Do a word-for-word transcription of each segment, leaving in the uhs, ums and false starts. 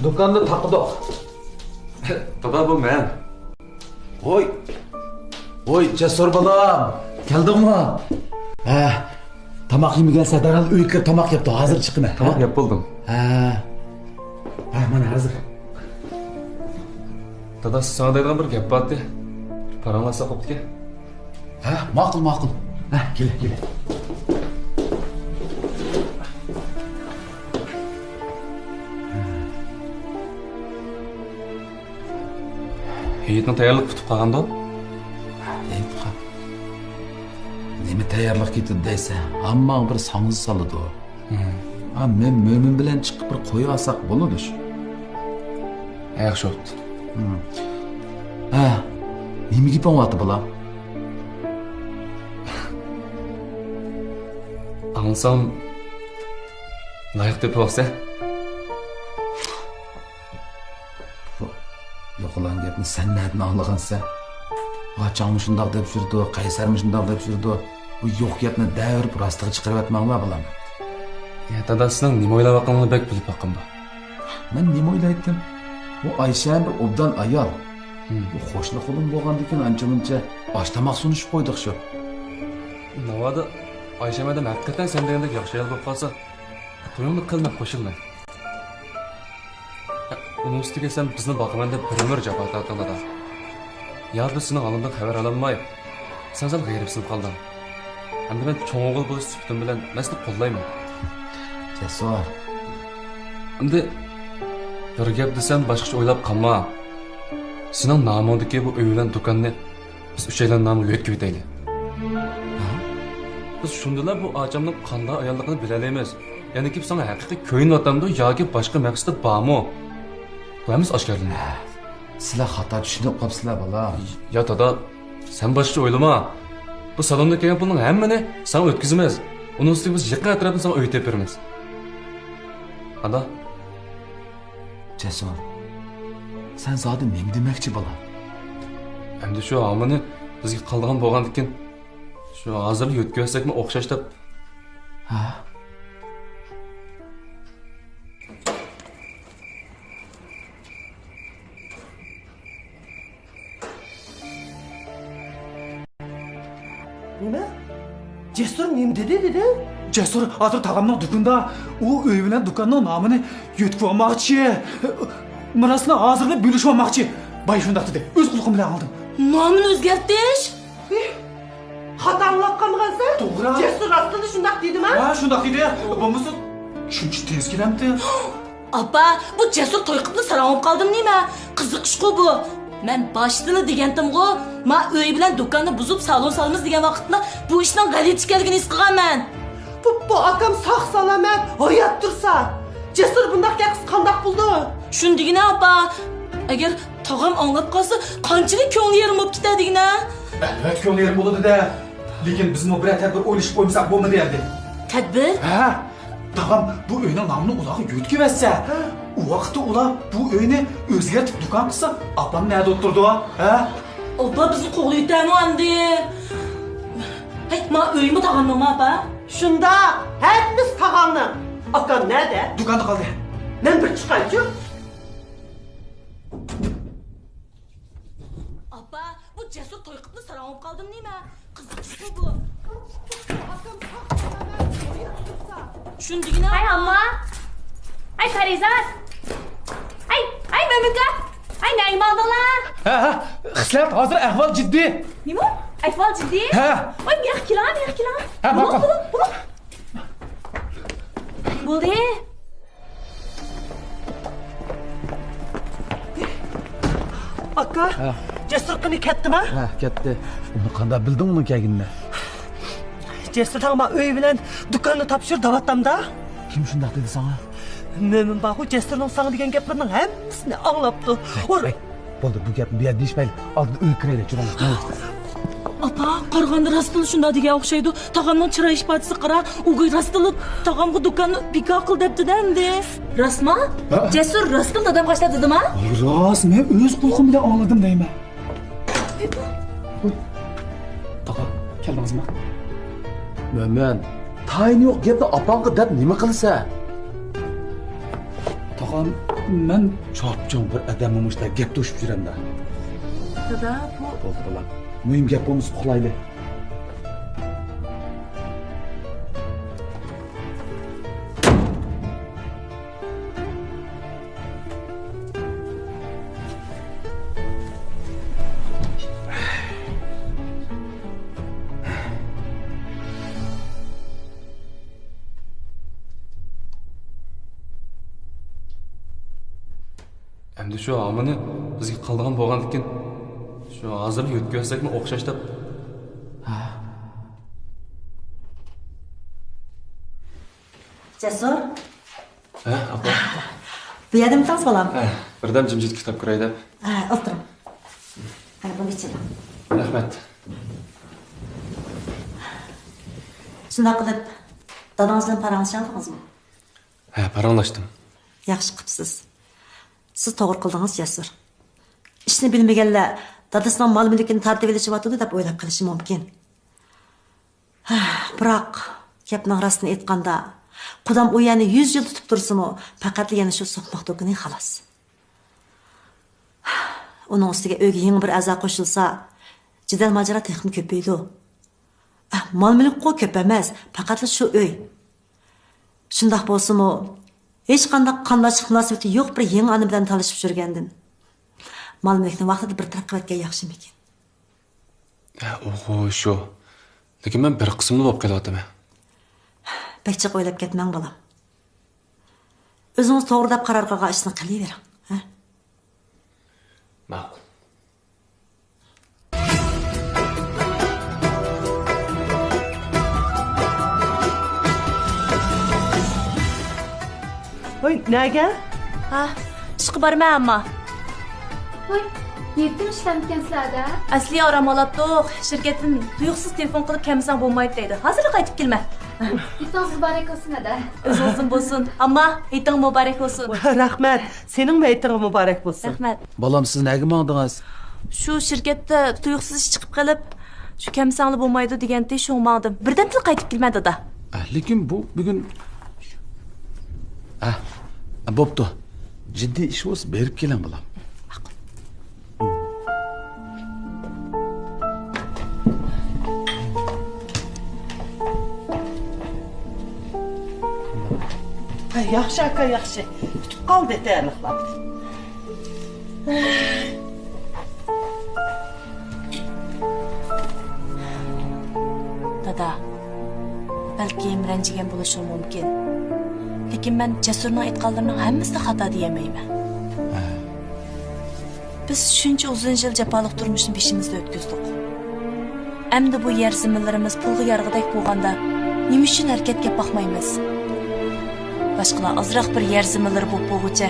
دۇكاننى تاقىدۇق. دادا، بۇ مەن. ۋوي. ۋوي، جەسۇر بالام. كەلدىڭمۇ؟ ھە. تاماق يېمىگەنسەن، دەرھال ئۆيگە كىرىپ تاماق يەپ تۇر، ھازىر چىقىمەن. تاماق يەپ بولدۇم. ھە. ھە، مانا ھازىر. دادا، ساڭا دەيدىغان بىر گەپ بارتى. پاراڭلاشساق بوپتىكەن. ھە، ماقۇل، ماقۇل. ھە، كېلە، كېلە. ھېيتنىڭ تەييارلىقى پۈتۈپ قالغاندۇ؟ ھېيتقا نېمە تەييارلىق كېتىدۇ دەيسەن؟ ھەممىڭ بىر ساڭزا سالىدۇ. ھا، مەن مۆمىن بىلەن چىقىپ بىر قوي ئالساق بولىدۇ شۇ. ياخشى بوپتۇ. ھە، نېمە گېپىڭ بارتى بالام؟ ئاڭلىسام، لايىق تېپىۋالسا. بۇ يوقىلان گەپنى سەن نەدىن ئاڭلىغانسەن؟ ئاچاڭمۇ شۇنداق دەپ يۈرىدۇ، قەيسەرمۇ شۇنداق دەپ يۈرىدۇ. بۇ يوق گەپنى دەۋېرىپ راستىغا چىقىرىۋەتمەڭلار، بالام. يا دادا، سىزنىڭ نېمە ئويلاۋاتقىنىڭىزنى بەك بىلىپ باققىنىم بار. مەن نېمە ئويلايتتىم؟ بۇ ئايشەم بىر ئوبدان ئايال. بۇ قوشنا قولۇم بولغاندىكىن ئانچە-مۇنچە ئاش-تاماق سۇنۇشۇپ قويدۇق شۇ. ناۋادا ئايشەم ئادەم ھەقىقەتەن سەن دېگەندەك ياخشى ئايال بولۇپ قالسا، تويۇڭنى قىل، مەن قوشۇلىمەن. ئۇنىڭ ئۈستىگە سەن بىزنى باقىمەن دەپ بىر ئۆمۈر جاپا تارتتىڭ، دادا. يا بىز سېنىڭ ھالىڭدىن خەۋەر ئالالماي، سەن سەل غېرىبسىنىپ قالدىڭ. ئەمدى مەن چوڭ ئوغۇل بولۇش سۈپىتىم بىلەن مەن سېنى قوللايمەن. جەسۇر. ئەمدى بىر گەپ دېسەم، باشقىچە ئويلاپ قالما. سېنىڭ نامىڭدىكى بۇ ئۆي بىلەن دۇكاننى بىز ئۈچەيلەن نامىغا يۆتكىۋېتەيلى. ھە؟ بىز شۇندىلا بۇ ئاچامنىڭ قانداق ئاياللىقىنى بىلەلەيمىز. يەنە كېلىپ ساڭا ھەقىقىي كۆيۈنۈۋاتامدۇ ياكى باشقا مەقسىتى بارمۇ؟ بۇ ھەممىسى ئاشكارىلىنىدۇ. ھە، سىلەر خاتا چۈشىنىپ قاپسىلەر، بالام. يا دادا، سەن باشقىچە ئويلىما. بۇ سالوندا كەلگەن پۇلنىڭ ھەممىنى ساڭا ئۆتكۈزىمىز. ئۇنىڭ ئۈستىگە بىز يېقىن ئەتراپتىن ساڭا ئۆي تېپىپ بېرىمىز. قانداق؟ جەسۇر، سەن زادى نېمە دېمەكچى، بالام؟ ئەمدى شۇ ھامىنى بىزگە قالىدىغان بولغاندىكىن، شۇ ھازىرلا يۆتكىۋەتسەكمۇ ئوخشاش دەپ. ھە؟ نېمە؟ جەسۇر نېمە دېدى، دېدى؟ جەسۇر ھازىر تاغامنىڭ دۇكىنىدا، ئۇ ئۆي بىلەن دۇكاننىڭ نامىنى يۆتكىۋالماقچى، مىراسنى ھازىرلا بۆلۈشۈۋالماقچى. باي شۇنداق دېدى، ئۆز قۇلىقىم بىلەن ئاڭلىدىم. نامىنى ئۆزگەرتىش؟ خاتا ئاڭلاپ قالمىغانسەن؟ توغرا. جەسۇر راستلا شۇنداق دېدىما؟ ھە، شۇنداق دېدى. بولمىسا شۇنچە تېز كېلەمتى؟ ئاپا، بۇ جەسۇر توي قىپلا ساراڭ بولۇپ قالدىمۇ نېمە؟ قىزىقىشقۇ بۇ. مەن باشتىلا دېگەنتىمغۇ، ما ئۆي بىلەن دۇكاننى بۇزۇپ سالون سالىمىز دېگەن ۋاقىتلا بۇ ئىشنىڭ غەلىتە ئىكەنلىكىنى ھېس قىلغانمەن. بۇ، بۇ ئاكام ساق سالامەت ھايات تۇرسا، جەسۇر بۇنداق گەپ قىلسا قانداق بولىدۇ؟ شۇندىگىنە ئاپا، ئەگەر تاغام ئاڭلاپ قالسا، قانچىلىك كۆڭلى يېرىم بولۇپ كېتەر دېگىنە. ئەلۋەتتە كۆڭلى يېرىم بولىدۇ-دە. لېكىن بىزمۇ بىرەر تەدبىر ئويلىشىپ قويمىساق بولمىدى ئەمدى. تەدبىر؟ ھە. تاغام بۇ ئۆينىڭ نامىنى ئۇلارغا يۆتكىۋەتسە، ئۇ ۋاقىتتا ئۇلار بۇ ئۆينى ئۆزگەرتىپ دۇكان قىلسا، ئاپام نەدە ئولتۇرىدۇ، ھە؟ ئاپا بىزنى قوغلىۋېتەرمۇ ئەمدى؟ ھەي، ما ئۆيمۇ تاغامنىڭمۇ، ئاپا؟ شۇنداق، ھەممىسى تاغامنىڭ. ئاكام نەدە؟ دۇكاندا قالدى. مەن بىر چىقايچۇ. ئاپا، بۇ جەسۇر توي قىپلا ساراڭ بولۇپ قالدىمۇ نېمە؟ قىزىقىشقۇ بۇ. شۇندىگىنە. ھەي، ئامما. ھەي، پەرىزات. ھەي، ھەي، مۆمىكا. ھەي، نەگە ماڭدىڭلار؟ ھە، ھە، خىسلەت، ھازىر ئەھۋال جىددىي. نېمە؟ ئەھۋال جىددىي؟ ھە. ۋاي، بۇياققا كېلىڭ، بۇياققا كېلىڭ. ھە، بولۇڭ، ماقۇل. بولۇڭ، بولۇڭ. بولدى. ئاكا، ھە. جەسۇر قېنى كەتتىما؟ ھە، كەتتى. ئۇنى قانداق بىلدىڭ ئۇنىڭ كەلگىنىنى؟ جەسۇر تاغما ئۆي بىلەن دۇكاننى تاپشۇر دەۋاتامدا. كىم شۇنداق دېدى ساڭا؟ مۆمىن بارغۇ، جەسۇرنىڭ ساڭا دېگەن گەپلىرىنىڭ ھەممىسىنى ئاڭلاپتۇ. ھەي، ھەي، بولدى، بۇ گەپنى بۇ يەردە دېيىشمەيلى. ئالدىن ئۆيگە كىرەيلى، چىرايلىق. ئاپا، قارىغاندا راستلا شۇنداق دېگەن ئوخشايدۇ. تاغامنىڭ چىراي ئىپادىسىگە قارا، ئۇ راستلا تاغامغا دۇكاننى بىكار قىل دەپتۇ-دە ئەمدى. راستما؟ ھە؟ جەسۇر راستلا دادامغا ئاشۇنداق دېدىما؟ راست، مەن ئۆز قۇلىقىم بىلەن ئاڭلىدىم دەيمەن. تاغا، كەلدىڭىزما؟ مۆمىن، تايىنى يوق گەپنى ئاپاڭغا دەپ نېمە قىلىسەن؟ تاغام، مەن چاپچۇڭ بىر ئادەممۇ مۇشۇنداق گەپ توشۇپ يۈرەمدە. دادا، بۇ بولدى، بالام. مۇھىم گەپ بولمىسا ئۇخلايلى. ئەمدى شۇ ھامىنى بىزگە قالىدىغان بولغاندىكىن، شۇ ھازىرلا يۆتكىۋەتسەكمۇ ئوخشاش دەپ. ھە. جەسۇر. ھە، ئاپا. بۇ يەردىمىسىڭىز، بالام؟ ھە، بىردەم جىمجىت كىتاب كۆرەي دەپ. ھە، ئولتۇرۇڭ. قېنى، بۇنى ئىچىڭ. رەھمەت. شۇنداق قىلىپ، دادىڭىز بىلەن پاراڭلىشالدىڭىزمۇ؟ ھە، پاراڭلاشتىم. ياخشى قىپسىز. سىز توغرا قىلدىڭىز، جەسۇر. ئىشنى بىلمىگەنلەر دادىسىنىڭ مال-مۈلكىنى تارتىۋېلىشىۋاتىدۇ دەپ ئويلاپ قېلىشى مۇمكىن. بىراق، گەپنىڭ راستىنى ئېيتقاندا، قۇدام ئۇ يەرنى يۈز يىل تۇتۇپ تۇرسىمۇ، پەقەتلا يەنە شۇ سوقماق دۇكىنى، خالاس. ئۇنىڭ ئۈستىگە ئۆيگە يېڭى بىر ئەزا قوشۇلسا، جېدەل-ماجىرا تېخىمۇ كۆپىيىدۇ. مال-مۈلۈكقۇ كۆپ ئەمەس، پەقەتلا شۇ ئۆي. شۇنداق بولسىمۇ، ھېچقانداق قانداشلىق مۇناسىۋىتى يوق بىر يېڭى ئانا بىلەن تالىشىپ يۈرگەندىن، مال-مۈلۈكنى ۋاقتىدا بىر تەرەپ قىلىۋەتكەن ياخشىمىكىن؟ ھە، ئۇغۇ شۇ. لېكىن مەن بىر قىسىملا بولۇپ قېلىۋاتىمەن. بەك جىق ئويلاپ كەتمەڭ، بالام. ئۆزىڭىز توغرا دەپ قارار قىلغان ئىشنى قىلىۋېرىڭ، ھە؟ ماقۇل. ۋاي، نەگە؟ ھا، ئىشقا بارىمەن ئەمما. ۋاي، يېتىم ئىشلەمدىكەنسىلەردە؟ ئەسلى ئارام ئالاتتۇق، شىركەتتىن تۇيۇقسىز تېلېفون قىلىپ كەلمىسەڭ بولمايدۇ دەيدۇ. ھازىرلا قايتىپ كېلىمەن. ھېيتىڭىز مۇبارەك بولسۇن، ھەدە. ئۆزىڭىزدىن بولسۇن. ئەمما ھېيتىڭ مۇبارەك بولسۇن. رەھمەت. سېنىڭمۇ ھېيتىڭ مۇبارەك بولسۇن. رەھمەت. بالام، سىز نەگە ماڭدىڭىز؟ شۇ شىركەتتە تۇيۇقسىز ئىش چىقىپ قېلىپ، شۇ كەمسەڭلار بولمايدۇ دېگەنتى، شۇڭا ماڭدىم. بىردەمدىلا قايتىپ كېلىمەن، دادا. ئە، لېكىن بۇ بۈگۈن، ئە، بوپتۇ. جىددىي ئىش بولسا بېرىپ كېلىڭ، بالام. ھە، ياخشى ئاكا، ياخشى. پۈتۈپ قالدى تەييارلىقلار. دادا، بەلكىم رەنجىگەن بولۇشۇڭ مۇمكىن. لېكىن مەن جەسۇرنىڭ ئېيتقانلىرىنىڭ ھەممىسىنى خاتا دېيەلمەيمەن. ھە. بىز شۇنچە ئۇزۇن يىل جاپالىق تۇرمۇشنى بېشىمىزدا ئۆتكۈزدۇق. ئەمدى بۇ يەر زېمىنلىرىمىز پۇلغا يارىغۇدەك بولغاندا، نېمە ئۈچۈن ھەرىكەتكە باقمايمىز؟ باشقىلار ئازراق بىر يەر زېمىنلىرى بولۇپ بولغۇچە،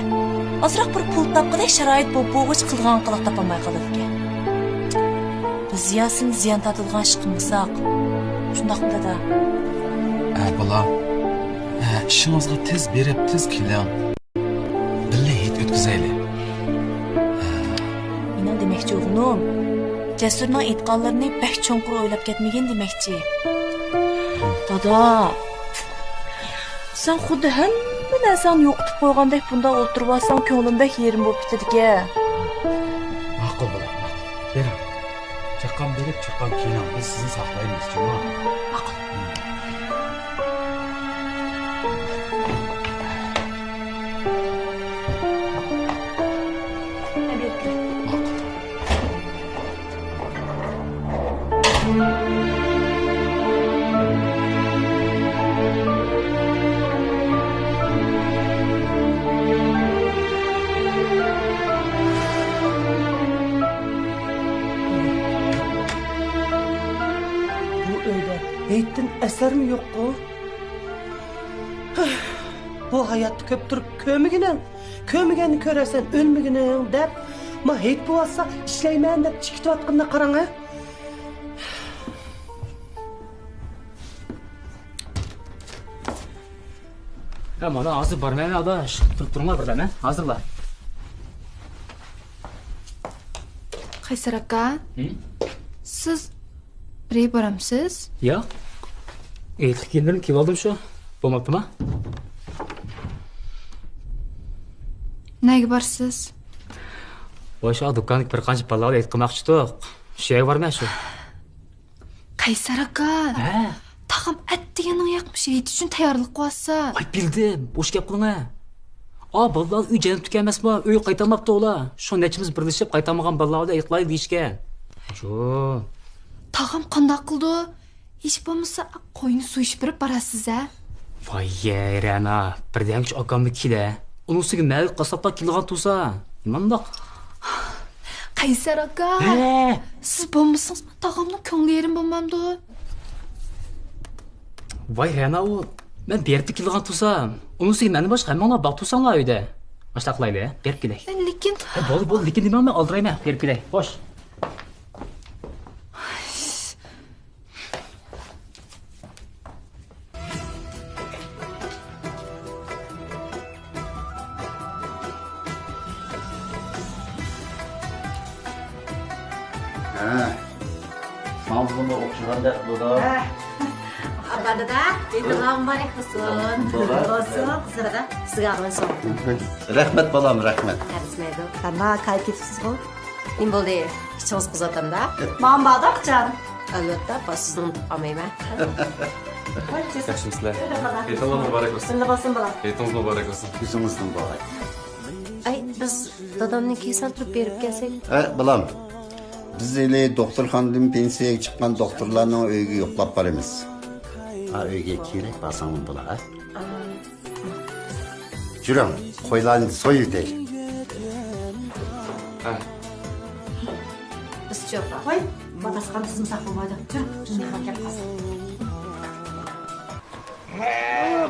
ئازراق بىر پۇل تاپقۇدەك شارائىت بولۇپ بولغۇچە قىلىدىغان قىلىق تاپالماي قالىدىكەن. بىز زىياسىنى زىيان تارتىدىغان ئىش قىلمىساق. شۇنداقمۇ، دادا؟ ھە، بالام. ھە، ئىشىڭىزغا تېز بېرىپ، تېز كېلىڭ. بىللە ھېيت ئۆتكۈزەيلى. مېنىڭ دېمەكچى بولغىنىم، جەسۇرنىڭ ئېيتقانلىرىنى بەك چوڭقۇر ئويلاپ كەتمىگىن دېمەكچى. دادا، سەن خۇددى ھەممە نەرسەڭنى يوقىتىپ قويغاندەك بۇنداق ئولتۇرۇۋالساڭ، كۆڭلۈم بەك يېرىم بولۇپ كېتىدىكەن. ماقۇل، بالام، ماقۇل. بېرىڭ. چاققان بېرىپ، چاققان كىيىنىڭ. بىز سىزنى ساقلايمىز، جۇمۇ. ماقۇل. بۇ ئۆيدە ھېيتتىن ئەسەرمۇ يوققۇ؟ بۇ ھاياتتا كۆپ تۇرۇپ كۆرمىگىنىڭ، كۆرمىگەننى كۆرەرسەن ئۆلمىگىنىڭ دەپ، ما ھېيت بولۇۋاتسا ئىشلەيمەن دەپ چىقىۋاتقىنىنى قاراڭ ھە. ھە، مانا ھازىر بارىمەن، ئادا، تۇرۇپ تۇرۇڭلار بىردەم، ھە؟ ھازىرلا. قەيسەر ئاكا، ھىم؟ سىز بىرگە بارامسىز؟ ياق. ئېيتلىق كىيىملىرىم كىيىۋالدىم شۇ. بولماپتىما؟ نەگە بارىسىز؟ ۋاي، شۇ دۇكاندىكى بىر قانچە بالىلار بىلەن ھېيت قىلماقچىدۇق. شۇ يەرگە بارىمەن شۇ. قەيسەر ئاكا، ھە؟ تاغام ئەتىگەننىڭ ياقمىش ھېيت ئۈچۈن تەييارلىق قىلىۋاتسا. ۋاي، بىلدىم. بوش گەپ قىلىڭە. ئا، بالىلار ئۆي جەننەتتىكەن ئەمەسمۇ؟ ئۆيگە قايتالماپتۇ ئۇلار. شۇ نەچچىمىز بىرلىشىپ قايتالمىغان بالىلار بىلەن ھېيت قىلايلى دېيىشكەن. شۇ. تاغام قانداق قىلىدۇ؟ ھېچ بولمىسا، قوينى سويۇشۇپ بېرىپ بارارسىز ھە؟ ۋاي يەي، رەنا، بىردەمگىچە ئاكاممۇ كېلە. ئۇنىڭ ئۈستىگە مەھەللىدىكى قاسساپلار كېلىدىغان تۇرسا، نېمانداق؟ قەيسەر ئاكا، ھە؟ سىز بولمىسىڭىز، تاغامنىڭ كۆڭلى يېرىم بولمامدۇ؟ ۋاي رەنا، ئۇ مەن بېرىپ كېلىدىغان تۇرسام، ئۇنىڭ ئۈستىگە مەندىن باشقا ھەممىڭلار باق تۇرساڭلار ئۆيدە. ئاشۇنداق قىلايلى، بېرىپ كېلەي. لېكىن ھە، بولدى، بولدى، لېكىن دېمەڭ، مەن ئالدىرايمەن، بېرىپ كېلەي، خوش. ھە. ماڭا بۇنى ئوخشىغاندەك بۇدا. ھە. ئاپا، دادا، ھېيتىڭلار مۇبارەك بولسۇن. مۇبارەك. بولسۇن، قىزلار، سىزگە ئاغلىنىش سوڭ. رەھمەت، بالام، رەھمەت. ئەرزىمەيدۇ. ئەمما كايىپ كېتىپسىزغۇ؟ نېمە بولدى؟ ئىچىڭىز قىزىۋاتامدا؟ ماڭا باردا قىچان. ئەلۋەتتە، ئاپا، سىزنى ئۇنتۇپ قالمايمەن. ياخشىمۇسىلەر؟ ھېيتىڭلار مۇبارەك بولسۇن. بىللە بولسۇن، بالام. ھېيتىڭىز مۇبارەك بولسۇن. يۈزىڭىز مۇبارەك. ئەي، بىز دادامنى كېسەلتۈرۈپ بېرىپ كەلسەك. ھە، بالام. بىز ھېلى دوختۇرخانىدىن پېنسىيەگە چىققان دوختۇرلارنىڭ ئۆيىگە يوقلاپ بارىمىز. ھا، ئۆيگە كېرەك بارساڭمۇ بولا، ھە؟ ئا. جۈرۈڭ، قويلارنى سويۇۋېتەيلى. ھە. بىز چوپا. قوي، باتاسقان تىزمىساق بولمايدۇ. جۈرۈڭ، جۈرۈڭ، كەپ قالسۇن.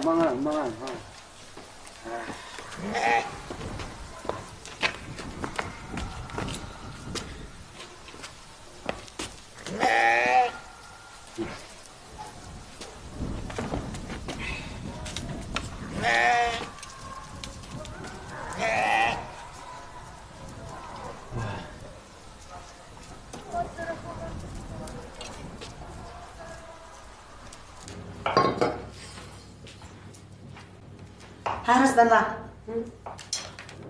ماڭا، ماڭا، ماڭا. ھە، رەسمەنلا.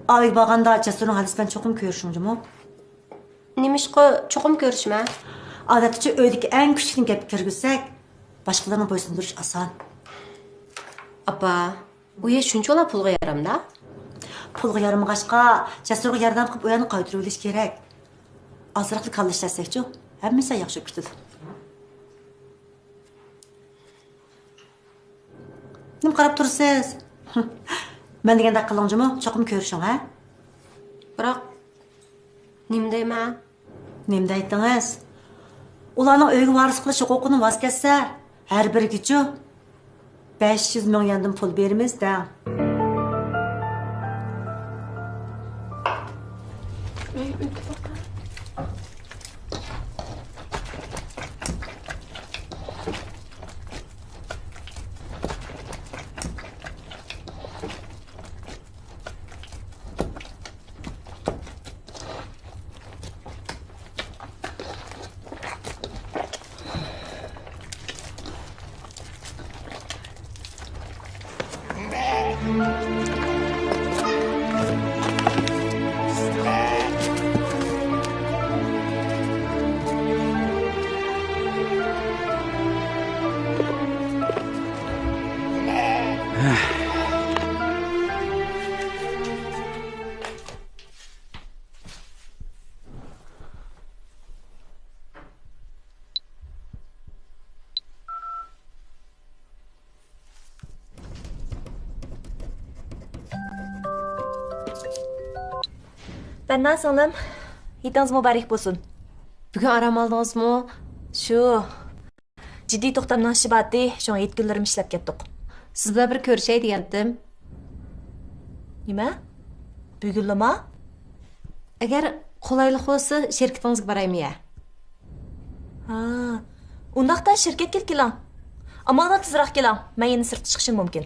ئاۋۇ يەرگە بارغاندا جەسۇرنىڭ ھادىسى بىلەن چوقۇم كۆرۈشۈڭ جۇمۇ. نېمىشقا چوقۇم كۆرۈشمە؟ ئادەتتىچۇ ئۆيدىكى ئەڭ كۈچلۈكنى گەپكە كىرگۈزسەك، باشقىلارنى بويسۇندۇرۇش ئاسان. ئاپا، ئۇ يەر شۇنچىۋالا پۇلغا يارامدا؟ پۇلغا يارىمىغاچقا، جەسۇرغا ياردەم قىلىپ ئۇ يەرنى قايتۇرۇۋېلىش كېرەك. ئازراقلا كاللا ئىشلەتسەكچۇ، ھەممىسى ياخشى بولۇپ كېتىدۇ. نېمە قاراپ تۇرىسىز؟ مەن دېگەندەك قىلىڭ جۇمۇ، چوقۇم كۆرۈشۈڭ، ھە؟ بىراق، نېمە دەيمەن؟ نېمە دەيتتىڭىز؟ ئۇلارنىڭ ئۆيگە ۋارىسلىق قىلىش ھوقۇقىدىن ۋاز كەچسە، ھەر بىرىگىچۇ بەش يۈز مىڭ يۈەندىن پۇل بېرىمىز دەڭ. بەننا سىڭلىم، ھېيتىڭىز مۇبارەك بولسۇن. بۈگۈن ئارام ئالدىڭىزمۇ؟ شۇ جىددىي توختامنىڭ ئىشى بارتى، شۇڭا ھېيت كۈنلىرىمۇ ئىشلەپ كەتتۇق. سىز بىلەن بىر كۆرۈشەي دېگەنتىم. نېمە؟ بۈگۈنلىما؟ ئەگەر قولايلىق بولسا، شىركىتىڭىزگە بارايمۇ يە؟ ھا، ئۇنداقتا شىركەتكىلا كېلىڭ. ئامال بار تېزراق كېلىڭ، مەن يەنە سىرتقا چىقىشىم مۇمكىن.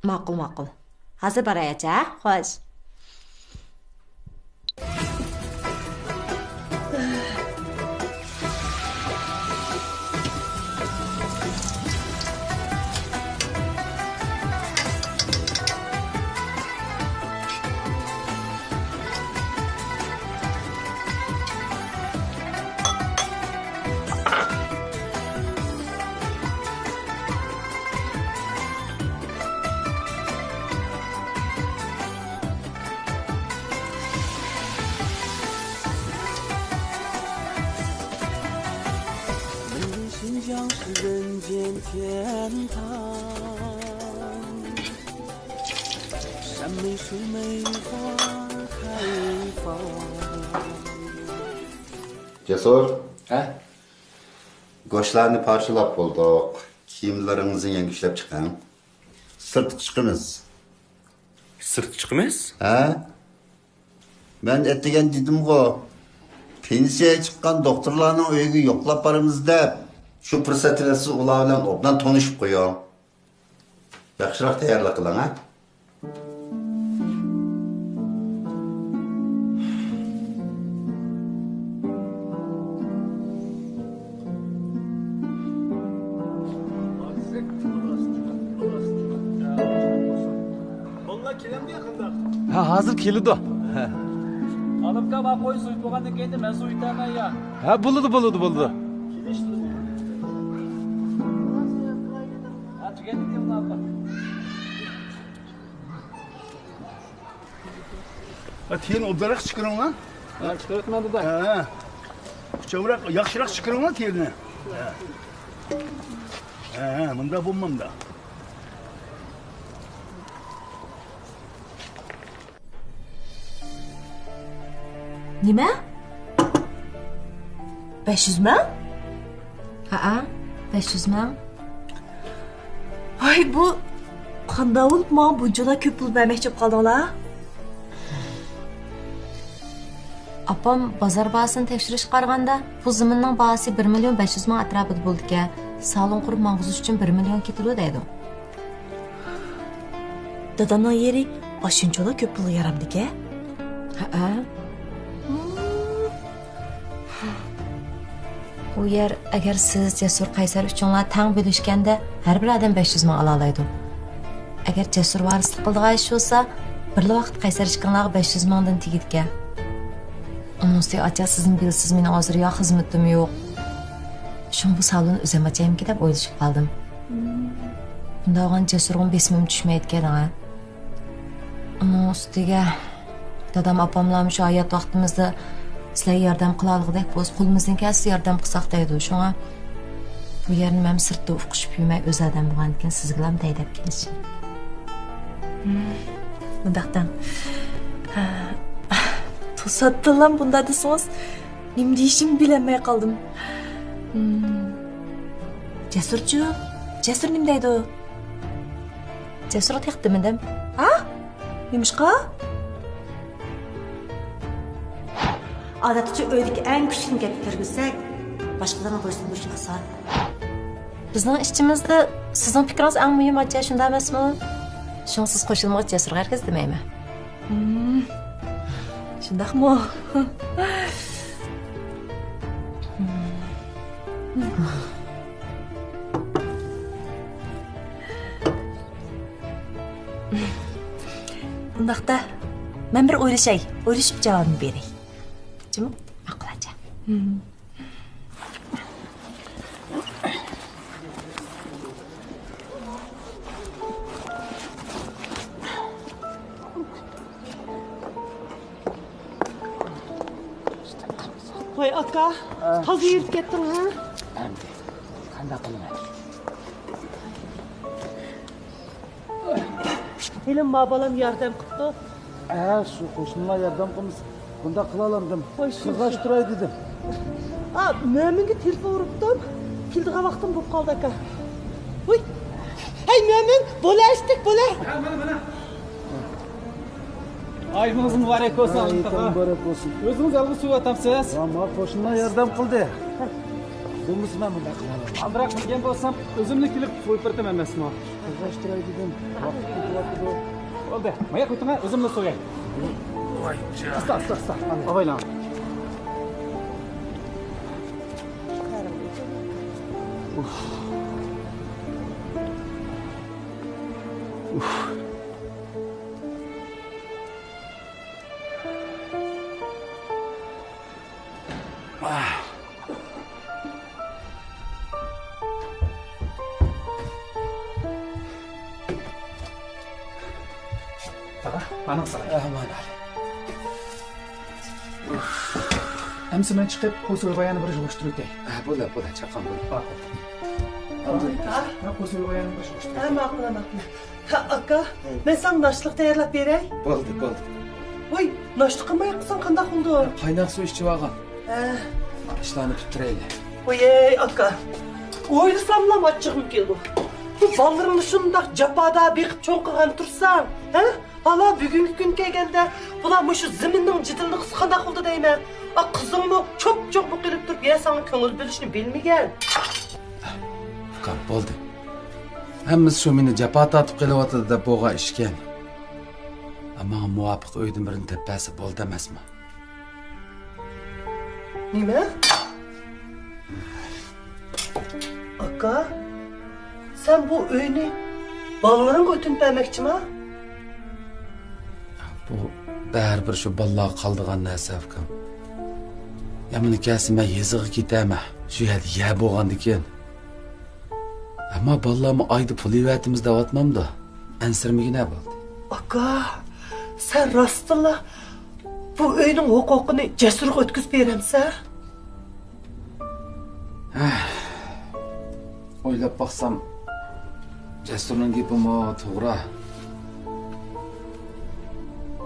ماقۇل، ماقۇل. ھازىر بارايچە، ھە؟ خوش. 天堂，山没水没花开放。 جەسۇر. ھە؟ گۆشلەرنى پارچىلاپ بولدۇق. كىيىملىرىڭىزنى يەڭگۈشلەپ چىقىڭ. سىرتقا چىقىمىز. سىرتقا چىقىمىز؟ ھە؟ مەن ئەتىگەن دېدىمغۇ، پېنسىيەگە چىققان دوختۇرلارنىڭ ئۆيىگە يوقلاپ بارىمىز دەپ. شۇ پۇرسەتتە سىز ئۇلار بىلەن ئوبدان تونۇشۇپ قويۇڭ. ياخشىراق تەييارلىق قىلىڭ، ھە؟ ھە، ھازىر كېلىدۇ. ھە. ئالىمكا، ماڭا قوي سويۇپ بولغاندىن كېيىن مەن سويۇۋېتەرمەن يا. ھە، بولىدۇ، بولىدۇ، بولىدۇ. ھە، تۈگەندى دېيىڭ، ئالىمكا. ھە، تېرىنى ئوبدانراق چىقىرىڭلار. ھە، چىقىرىۋېتىمەن، دادا. ھە. ئۇچامراق، ياخشىراق چىقىرىڭلار تېرىنى. ھە. ھە، مۇنداق بولمامدا. نېمە؟ بەش يۈز مىڭ؟ ھەئە، بەش يۈز مىڭ. ۋاي، بۇ قانداق بولۇپ ماڭا بۇنچىلا كۆپ پۇل بەرمەكچى بولۇپ قالدىڭلار؟ ئاپام بازار باھاسىنى تەكشۈرۈشكە قارىغاندا، بۇ زېمىننىڭ باھاسى بىر مىليون بەش يۈز مىڭ ئەتراپىدا بولىدىكەن. سالون قۇرۇپ ماڭغۇزۇش ئۈچۈن بىر مىليون كېتىدۇ دەيدۇ. دادامنىڭ يېرى ئاشۇنچىلا كۆپ پۇلغا يارامدىكەن؟ ھەئە. ئۇ يەر، ئەگەر سىز، جەسۇر، قەيسەر ئۈچۈڭلار تەڭ بۆلۈشكەندە، ھەر بىر ئادەم بەش يۈز مىڭ ئالالايدۇ. ئەگەر جەسۇر ۋارىسلىق قىلىدىغان ئىش بولسا، بىرلا ۋاقىت قەيسەر ئىككىڭلارغا بەش يۈز مىڭدىن تېگىدىكەن. ئۇنىڭ ئۈستىگە ئاچا، سىزمۇ بىلىسىز، مېنىڭ ھازىر يا خىزمىتىم يوق. شۇڭا بۇ سالوننى ئۆزۈم ئاچايمىكىن دەپ ئويلىشىپ قالدىم. بۇنداق بولغان جەسۇرغىمۇ بېسىمىم چۈشمەيدىكەن، ھە. ئۇنىڭ ئۈستىگە دادام، ئاپاملارمۇ شۇ ھايات ۋاقتىمىزدا سىلەرگە ياردەم قىلالىغۇدەك بولسا، قولىمىزدىن كەلسە ياردەم قىلساق دەيدۇ. شۇڭا بۇ يەرنى مەن سىرتتا ئۇقۇشۇپ يۈرمەي، ئۆز ئادەم بولغاندىكىن سىزگىلا دەي دەپ كېلىشىم. مۇنداق دەڭ. ھە، توساتتىنلا بۇنداق دېسىڭىز، نېمە دېيىشىمنى بىلەلمەي قالدىم. جەسۇرچۇ؟ جەسۇر نېمە دەيدۇ؟ جەسۇرغا تېخى دېمىدىم. ھا؟ نېمىشقا؟ ئادەتتىچۇ ئۆيدىكى ئەڭ كۈچلۈكنى گەپكە كىرگۈزسەك، باشقىلارنىڭ بويسۇنۇشى ئاسان. بىزنىڭ ئىچىمىزدە سىزنىڭ پىكرىڭىز ئەڭ مۇھىم، ئاچا، شۇنداق ئەمەسمۇ؟ شۇڭا سىز قوشۇلمىغاچ جەسۇرغا ھەرگىز دېمەيمەن. مم، شۇنداقمۇ؟ ئۇنداقتا، مەن بىر ئويلىشاي، ئويلىشىپ جاۋابىمنى بېرەي. جۇمۇ؟ ماقۇل، ئاچا. مم. ۋاي ئاكا، ھە؟ تازا ھېرىپ كەتتىڭ ھە؟ ئەمدى قانداق قىلىمەن؟ ھېلىمۇ ما بالام ياردەم قىپتۇ. ھە، شۇ قوشنىلار ياردەم قىلمىسا بۇنداق قىلالامدىم. ۋاي، شۇ، قىزغاچ شۇ. تۇراي دېدىم. ئا، مۆمىنگە تېلېفون ئۇرۇپتۇم. كېلىدىغان ۋاقتىم بولۇپ قالدى ئاكا. ۋۇي. ھەي مۆمىن، بولە ئىشتىك، بولە. ھە، مانا، مانا. ئايىمىڭىز مۇبارەك بولسۇن، ئايىم تاغا. مۇبارەك بولسۇن. ئۆزىڭىز يالغۇز سۆيۈۋاتامسىز؟ ۋا، ما قوشنىلار ياردەم قىلدى. بولمىسا مەن بۇنداق قىلالمايمەن. ئازراق بىلگەن بولسام، ئۆزۈملا كېلىپ سويۇپ بېرىتىم ئەمەسمۇ؟ قىزغاچ تۇراي دېدىم. ۋاقىت كېتىۋاتىدۇ. بولدى، ماياق قويۇڭ، ئۆزۈملا سوياي. ۋاي، ئاستا، ئاستا، ئاستا. ئاۋايلاڭ. تاغا، مانا ساڭا. ئەمىسە مەن چىقىپ، قوي سويغان يەرنى بىر يىغىشتۇرۇۋېتەي. ھە، بولدى، بولدى، چاققان بولدى. ھە، ماقۇل، ماقۇل. ھە، ئاكا، مەن ساڭا ناشتىلىق تەييارلاپ بېرەي. بولدى، بولدى. ۋاي، ناشتا قىلماي قىلساڭ قانداق بولىدۇ؟ قايناق سۇ ئىچىۋالغان. ھە. ئىشلارنى پۈتتۈرەيلى. ۋاي، ئاكا، ئويلىساملا ئاچچىقىم كېلىدۇ. بۇ بالىلىرىڭنى شۇنداق جاپادا بېقىپ چوڭ قىلغان تۇرساڭ، ھە؟ ھالا بۈگۈنكى كۈن كەلگەندە، بۇلار مۇشۇ زېمىننىڭ جېدىلىنى قىلسا قانداق بولىدۇ دەيمەن. ئا، قىزىڭمۇ چوپچوق بولۇپ قېلىپ تۇرۇپ، يە ساڭا كۆڭۈل بۆلۈشنى بىلمىگەن. ئۇكام، بولدى. ھەممىسى شۇ مېنى جاپا تارتىپ قېلىۋاتىدۇ دەپ بولغان ئىشكەن. ماڭا مۇۋاپىق ئۆيدىن بىرنى تېپىپ بەرسە بولدى ئەمەسمۇ؟ نېمە؟ ئاكا، سەن بۇ ئۆينى بالىلىرىڭغا ئۆتۈنۈپ بەرمەكچىما؟ بۇ بەرىبىر شۇ بالىلارغا قالىدىغان نەرسە، ئۇكام. يامىنى كەلسە مەن يېزىغا كېتەرمەن. شۇ يەردە يەر بولغاندىكىن. ئەمما بالىلارمۇ ئايدا پۇل يېۋەتىمىز دەۋاتمامدۇ؟ ئەنسىرىمىگىنە بولدى. ئاكا، سەن راستتىنلا بۇ ئۆينىڭ ھوقۇقىنى جەسۇرغا ئۆتكۈزۈپ بېرەمسەن؟ ھە، ئويلاپ باقسام، جەسۇرنىڭ گېپىمۇ توغرا.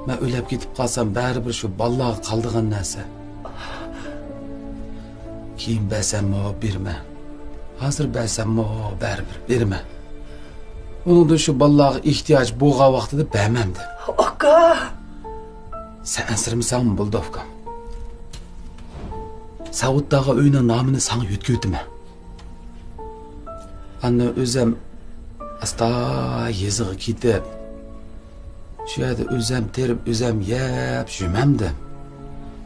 مەن ئۆلۈپ كېتىپ قالسام، بەرىبىر شۇ بالىلارغا قالىدىغان نەرسە. كېيىن بەرسەممۇ بېرىمەن، ھازىر بەرسەممۇ بەرىبىر بېرىمەن. ئۇنىڭدىن شۇ بالىلارغا ئېھتىياج بولغان ۋاقتىدا بەرمەمدىم. ئاكا! سەن ئەنسىرىمىسەڭمۇ بولىدۇ، ئۇكام. ساۋۇتتاغا ئۆينىڭ نامىنى ساڭا يۆتكىۋېتىمەن. ئاندىن ئۆزۈم ئاستا يېزىغا كېتىپ، شۇ يەردە ئۆزۈم تېرىپ، ئۆزۈم يەپ يۈرمەمدىم.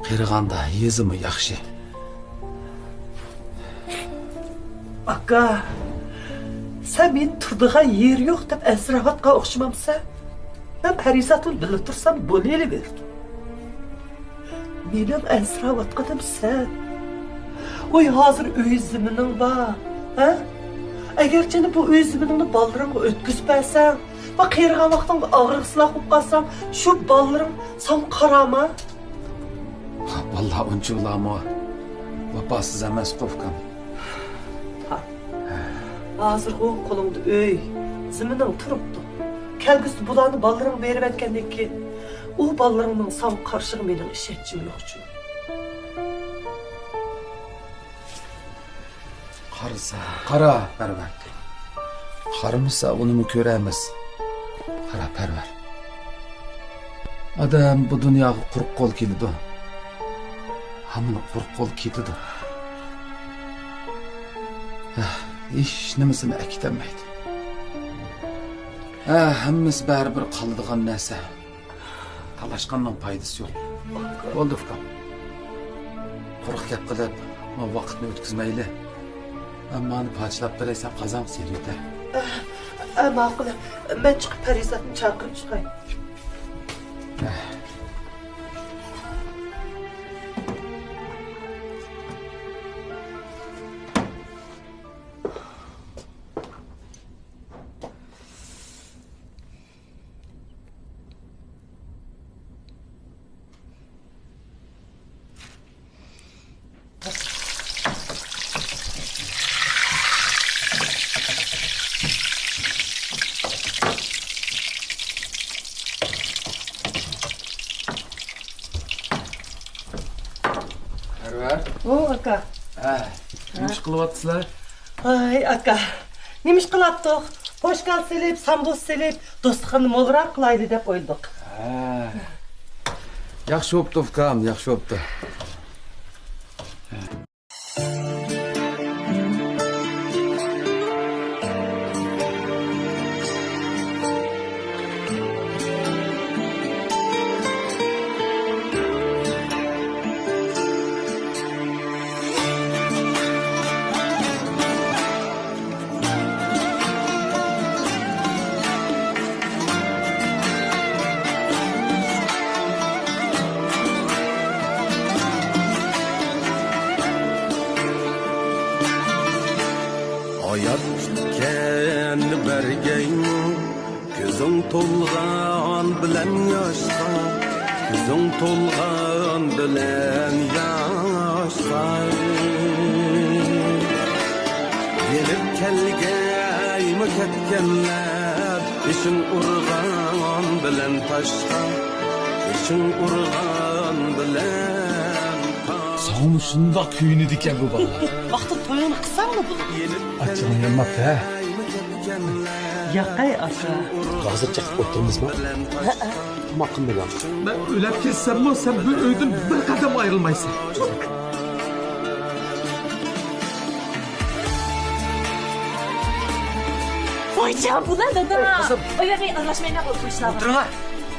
قېرىغاندا يېزىمۇ ياخشى. ئاكا، سەن مېنى تۇرىدىغان يېرى يوق دەپ ئەنسىرەۋاتقان ئوخشىمامسەن؟ مەن پەرىزات بىلەن بىللە تۇرسام بولۇۋېرىدۇ. مېنىڭ ئەنسىرەۋاتقىنىم سەن. ۋاي، ھازىر ئۆي زېمىنىڭ بار، ھە؟ ئەگەرچە بۇ ئۆي زېمىنىڭنى بالىلىرىڭغا ئۆتكۈزۈپ بەرسەڭ، ۋە قېرىغان ۋاقتىڭدا ئاغرىقسىزلاپ بولۇپ قالساڭ، شۇ بالىلىرىڭ ساڭا قارارمۇ؟ بالىلار ئۇنچىۋالامۇ ۋاپاسىز ئەمەسقۇ، ئۇكام. ھازىرغۇ قولۇڭدا ئۆي، زېمىنىڭ تۇرۇپتۇ. كەلگۈسىدە بۇلارنى بالىلىرىڭغا بېرىۋەتكەندىن كېيىن، ئۇ بالىلىرىڭنىڭ ساڭا قارىشىغا مېنىڭ ئىشەنچىم يوقچۇ. قارىسا، قارا، پەرۋەر. قارىمىسا، ئۇنىمۇ كۆرەرمىز. قارا، پەرۋەر. ئادەم بۇ دۇنياغا قۇرۇق قول كېلىدۇ. ھامان قۇرۇق قول كېتىدۇ. ئەھ، ھېچ نېمىسىنى ئەكېتەلمەيدۇ. ئەھ، ھەممىسى بەرىبىر قالىدىغان نەرسە. تالاشقاننىڭ پايدىسى يوق. بولدى، ئۇكام. قۇرۇق گەپ قىلىپ، مانا ۋاقىتنى ئۆتكۈزمەيلى. مانا پاچىلاپ بېرەي، سەن قازانغا سېلىۋېتە. ئە، ئە، ماقۇل. مەن چىقىپ پەرىزاتنى چاقىرىپ چىقاي. پەرۋەر. ئۇ، ئاكا. ھە، نېمە ئىش قىلىۋاتىسىلەر؟ ۋاي ئاكا، نېمە ئىش قىلاتتۇق؟ پوشكال سېلىپ، سامبۇسا سېلىپ، دوستلۇقنى مولراق قىلايلى دەپ ئويلىدۇق. ھە. ياخشى بوپتۇ، ئۇكام، ياخشى بوپتۇ. ھايات كۈتكەن بەرگەيمۇ، كۆزۈڭ تولغان بىلەن ياشقا، كۆزۈڭ تولغان بىلەن ياشقا. يېنىپ كەل ئۆيگەيمۇ كەتكەنلەر، بېشىڭ ئۇرغان بىلەن تاشقا، بېشىڭ ئۇرغان بىلەن تاشقا. ساڭىمۇ شۇنداق كۆيۈنىدىكەن بۇ بالىلار. ۋاقتىدا تويۇڭنى قىلساڭلا بولىدۇ. ئاچچىقىڭ يانماپتۇ، ھە؟ ياقەي ئاكا. ھازىر چېقىپ ئولتۇرىمىزمۇ؟ ھەئە. تاماق قىلمىدىڭ. مەن ئۆلۈپ كەتسەممۇ، سەن بۇ ئۆيدىن بىر قەدەم ئايرىلمايسەن. ۋايجان، بۇلار دادا. ئاي، قىزىم. ئاياغى ئارىلاشمايلا بولۇپ قويۇشلار. ئولتۇرۇڭلار.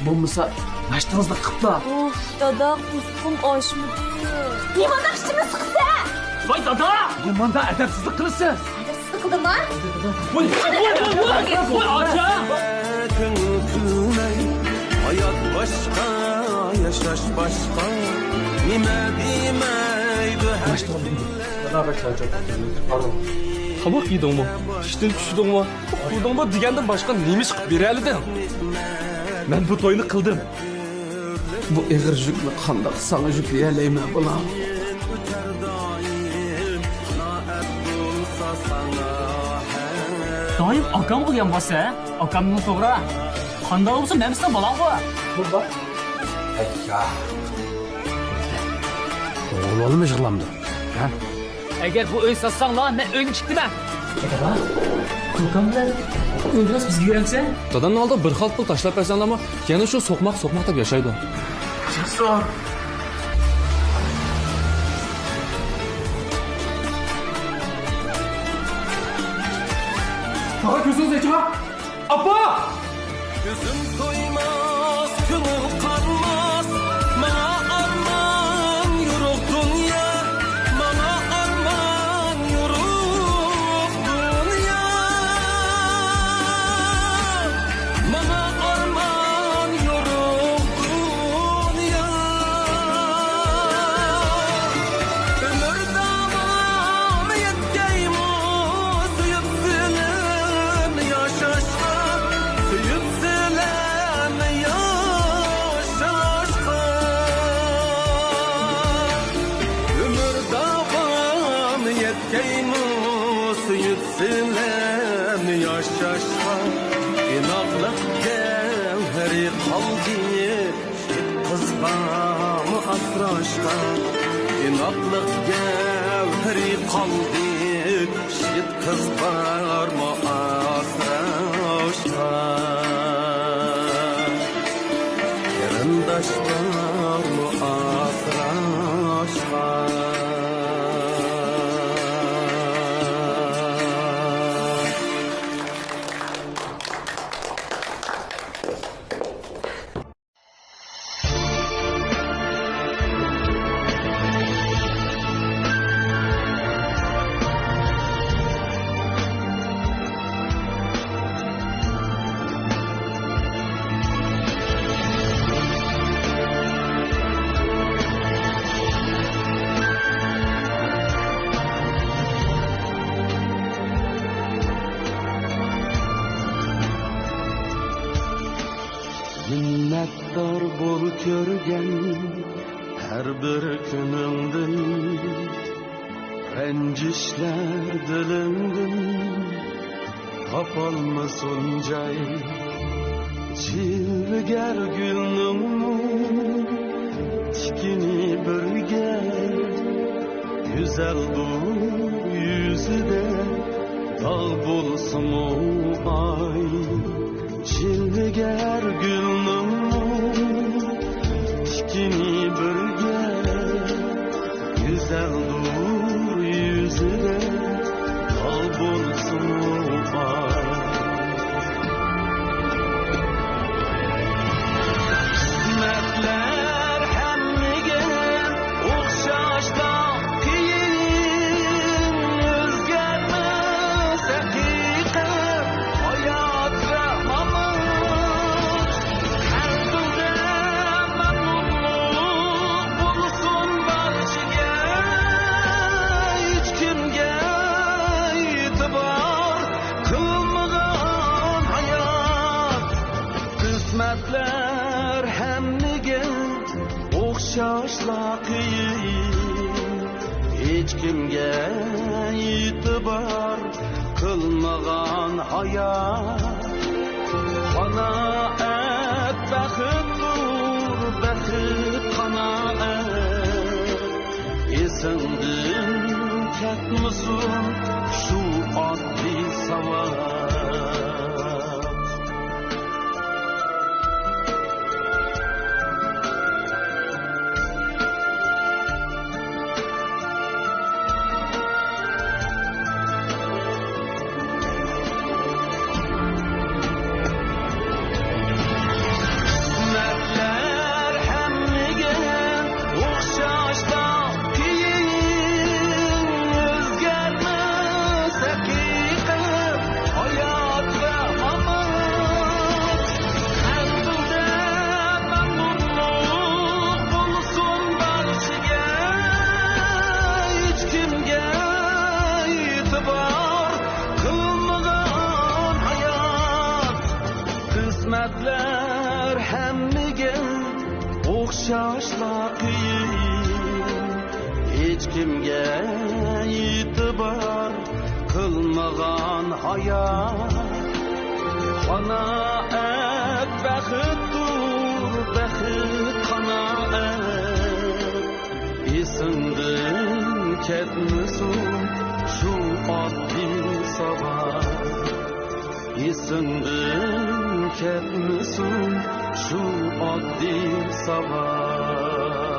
بولمىسا، ناشتىڭىزنى قىپلا. ئۇف، دادا، قورسىقىم ئاچمىدى. نېمانداق ئىچىمنى سىقىسەن؟ ۋاي دادا! نېمانداق ئەدەپسىزلىك قىلىسىز؟ ئەدەپسىزلىك قىلدىمما؟ ۋاي، ۋاي، ۋاي، ۋاي، ۋاي، ئاچا! كۆڭۈل كۈلمەي، ھايات باشقا، ياشاش باشقا. نېمە دېمەيدۇ ھەر تاماق يېدىڭمۇ؟ ئىشتىن چۈشتۈڭمۇ؟ ئۇخلىدىڭمۇ دېگەندىن باشقا نېمە ئىش قىلىپ بېرەلىدىڭ؟ مەن بۇ توينى قىلدىم. بۇ ئېغىر يۈكنى قانداق ساڭا يۈكلىيەلەيمەن، بالام؟ دائىم ئاكامغا يانباسسەن، ھە؟ ئاكامنىڭ توغرا. قانداق بولسا مەن سېنىڭ بالاڭغۇ. بۇ بار. ئەييا. ئوغۇل بالىمۇ يىغلامدۇ، ھە؟ ئەگەر بۇ ئۆي ساتساڭلار، مەن ئۆينى چىقتىمەن. دادا، كوكام بىلەن ئۆيدىن بىزگە يۈرەمسەن؟ دادامنىڭ ئالدىغا بىر خالتا پۇل تاشلاپ بەرسەڭلارمۇ، يەنە شۇ سوقماق، سوقماق دەپ ياشايدۇ. جاسۇر! تاغا كۆزىڭىزنى ئېچىڭا! ئاپا! كۆزۈم تويماس، كۆڭۈل قانماس، ماڭا ئارمان يورۇق دۇنيا، ماڭا ئارمان يورۇق دۇنيا، ماڭا ئارمان يورۇق دۇنيا. ئۆمۈر داۋامى يەتكەيمۇ سۆيۈپ سىلەرنى ياشاشقا، سۆيۈپ سىلەرنى ياشاشقا. ئۆمۈر داۋامى يەتكەيمۇ سۆيۈپ سىلەرنى ياشاشقا. ئىناقلىق گەۋھىرى قالدى. يىگىت قىزغىمۇ ئاسراشقا، ئىناقلىق گەۋھىرى قالدى. يىگىت قىز بارمۇ ئاسراشقا، قېرىنداش بارمۇ ئاسراشقا. مىننەتدار بول كۆرگەن ھەر بىر كۈنۈڭدىن، رەنجىشلەر دىلىڭدىن تاپالمىسۇن جاي. جىلۋىگەر گۈلنىڭمۇ تىكىنى بىرگە، گۈزەلدۇر يۈزىدە داغ بولسىمۇ ئاي. جىلۋىگەر گۈلنىڭمۇ تىكىنى بىرگە، گۈزەلدۇر يۈزىدە داغ بولسىمۇ ئاي. قىسمەتلەر ھەممىگە ئوخشاشلا قىيىن، ئۆزگەرمەس ھەقىقەت ھايات ۋە مامات. قەلبىڭدە مەمنۇنلۇق بولسۇن بارچىگە، ھېچكىمگە ئېتىبار قىلمىغان ھايات. قىسمەتلەر ھەممىگە ئوخشاشلا قىيىن، ھېچكىمگە ئېتىبار قىلمىغان ھايات، قانائەت بەختتۇر، بەخت قانائەت. ئېسىڭدىن كەتمىسۇن شۇ ئاددىي ساۋات. قىسمەتلەر ھەممىگە ئوخشاشلا قىيىن، ئۆزگەرمەس ھەقىقەت، ھايات ۋە مامات. قەلبىڭدە مەمنۇنلۇق بولسۇن بارچىگە، ھېچكىمگە ئېتىبار قىلمىغان ھايات. قىسمەتلەر ھەممىگە ئوخشاشلا قىيىن، ھېچكىمگە ئېتىبار قىلمىغان ھايات. قانائەت بەختتۇر، بەخت قانائەت. ئېسىڭدىن كەتمىسۇن شۇ ئاددىي ساۋات. ئېسىڭدىن كەتمىسۇن شۇ ئاددىي ساۋات.